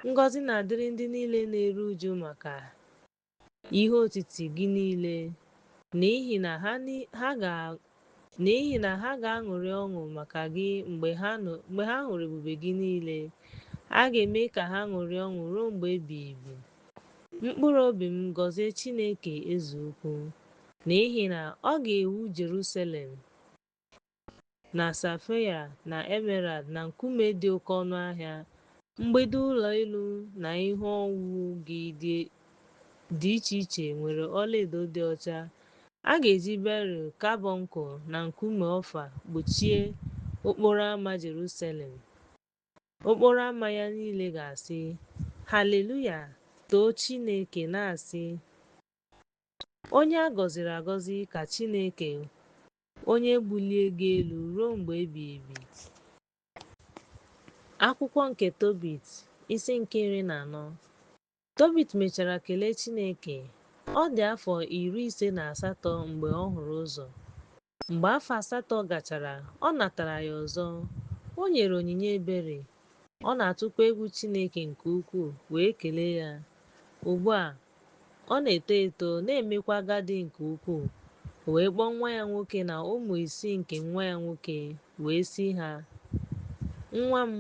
[SPEAKER 2] Ngọzi na-adịrị ndị niile na-eru uju maka ihe otiti gị niile, n'ihi na ha ga-aṅụrị ọṅụ maka gị mgbe ha hụrụ ebube gị niile. A ga-eme ka ha ṅụrịa ọṅụ ruo mgbe ebighị ebi. Mkpụrụ obi m, gọzie Chineke Eze ukwu, n'ihi na ọ ga-ewu Jerusalem na safaia na emerald na nkume dị oke ọnụ ahịa. Mgbidi ụlọ elu na ihe owuwu gị dị iche iche nwere ọlaedo dị ọcha. A ga-eji beril, karbọnkụl na nkume ọfa kpuchie okporo ama Jerusalem. Okporo ama ya niile ga-asị, Haleluya! Too Chineke, na-asị, Onye a gọziri agọzi ka Chineke, onye bulie gị elu ruo mgbe ebighị ebi. Akwụkwọ nke Tobit, isi nke 14. Tobit mechara kelee Chineke. Ọ dị afọ 58 mgbe ọ hụrụ ụzọ. Mgbe afọ 8 gachara, ọ natara ya ọzọ. O nyere onyinye ebere. Ọ na-atụkwa egwu Chineke nke ukwuu wee kelee ya. Ugbu a, ọ na-eto eto, na-emekwa agadi nke ukwuu. O wee kpọọ nwa ya nwoke na ụmụ isii nke nwa ya nwoke, wee sị ha, Nwa m,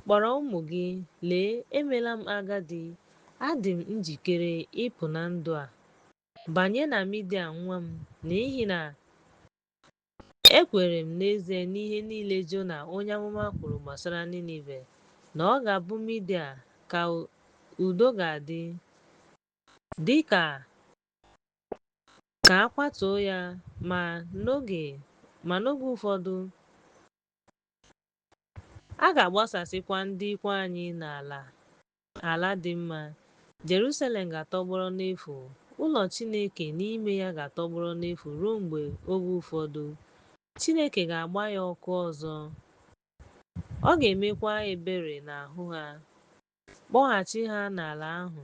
[SPEAKER 2] kpọrọ ụmụ gị, lee, emela m agadi, adị m njikere ịpụ na ndụ a. Banye na Midia, nwa m, n'ihi na ekwere m n'ezie n'ihe niile Jona onye amụma kwuru gbasara Ninive, na ọ ga-abụ Midia ka udo ga-adị, dị ka a kwatuo ya, ma n'oge ụfọdụ a ga-agbasasịkwa ndị ikwu anyị n'ala ala dị mma. Jerusalem ga-atọgbọrọ n'efu, ụlọ Chineke n'ime ya ga-atọgbọrọ n'efu ruo mgbe oge ụfọdụ. Chineke ga-agba ya ọkụ ọzọ, ọ ga-emekwa ebere n'ahụ ha, kpọghachi ha n'ala ahụ.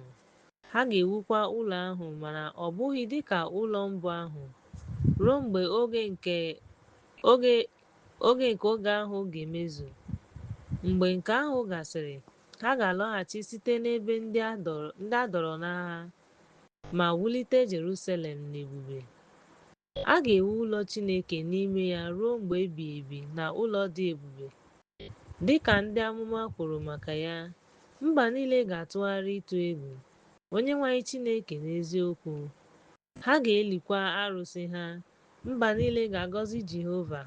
[SPEAKER 2] Ha ga-ewukwa ụlọ ahụ, mana ọ bụghị dịka ụlọ mbụ ahụ, ruo mgbe oge nke oge ahụ ga-emezu. Mgbe nke ahụ gasịrị, ha ga-alọghachi site n'ebe ndị a dọọrọ n'agha ma wulite Jerusalem n'ebube. A ga-ewu ụlọ Chineke n'ime ya ruo mgbe ebighị ebi na ụlọ dị ebube, dị ka ndị amụma kwuru maka ya. Mba niile ga-atụgharị ịtụ egwu Onyenwe anyị Chineke n'eziokwu. Ha ga-elikwa arụsị ha. Mba niile ga-agọzi Jehova.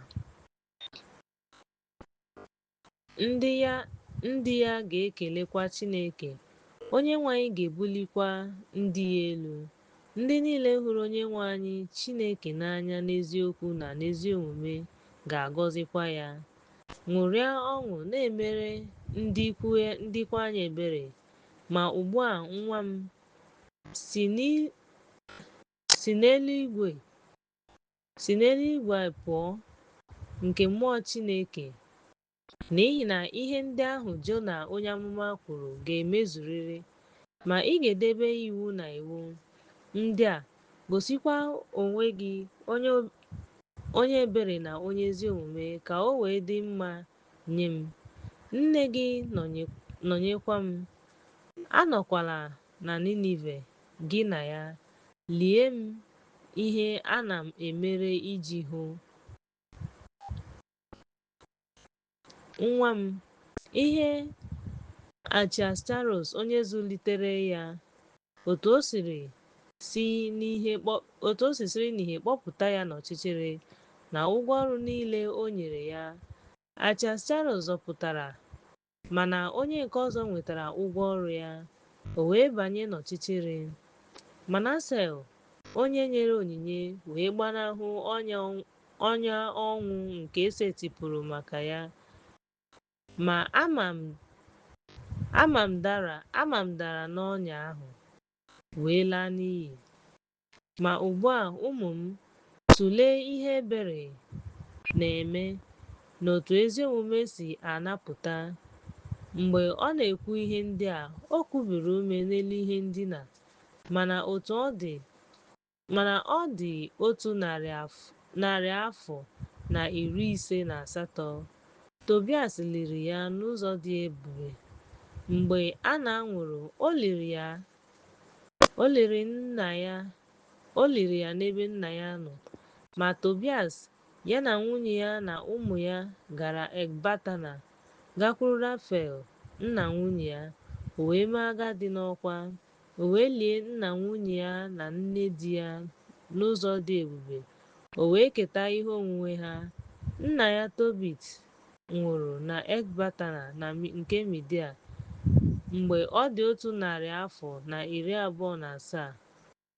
[SPEAKER 2] Ndị ya ga-ekelekwa Chineke. Onyenwe anyị ga-ebulikwa ndị ya elu. Ndị niile hụrụ Onyenwe anyị Chineke n'anya n'eziokwu na n'ezi omume ga-agọzikwa ya. Ṅụrịa ọṅụ na-emere ndị ikwu anyị ebere. Ma ugbu a, nwa m, si n'eluigwe pụọ nke mmụọ Chineke, n'ihi na ihe ndị ahụ Jona onye amụma kwuru ga-emezurịrị. Ma ị ga-edebe iwu na iwu ndị a, gosikwa onwe gị onye ebere na onye ezi omume, ka o wee dị mma nye m. Nne gị nọnyekwa m. Anọkwala na Ninive gị na ya. Lie m ihe ana m emere iji hụ. Nwa m, ihe Achiacharus onye zụlitere ya otu o siri si n'ihe otu o si siri n'ihe kpọpụta ya n'ọchịchịrị, na ụgwọ ọrụ niile o nyere ya. Achascharos zọpụtara, mana onye nke ọzọ nwetara ụgwọ ọrụ ya, o wee banye n'ọchịchịrị. Manasel, onye nyere onyinye, wee gbanahụ ọnya ọnwụ nke e setịpụrụ maka ya. Ma ama m dara n'ọnya ahụ, wee laa n'iyi. Ma ugbu a, ụmụ m, tụlee ihe ebere na-eme, na otu ezi omume si anapụta. Mgbe ọ na-ekwu ihe ndị a, o kubiri ume n'elu ihe ndina, mana ọ dị 158. Tobias liri ya n'ụzọ dị ebube. Mgbe Ana nwụrụ, o liri ya n'ebe nna ya nọ. Ma Tobias, ya na nwunye ya na ụmụ ya, gara Ekbatana, gakwuru Rafael, nna nwunye ya, o wee mee agadi n'ọkwa. O wee lie nna nwunye ya na nne di ya n'ụzọ dị ebube, o wee keta ihe onwunwe ha. Nna ya Tobit nwụrụ na Ekbatana nke Midia mgbe ọ dị 127.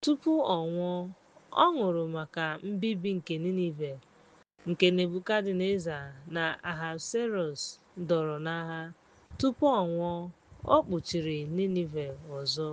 [SPEAKER 2] Tupu ọ nwụọ, ọ ṅụrụ maka mbibi nke Ninive, nke Nebukadneza na Ahasuerọs dọọrọ n'agha. Tupu ọ nwụọ, o kpuchiri Ninive ọzọ.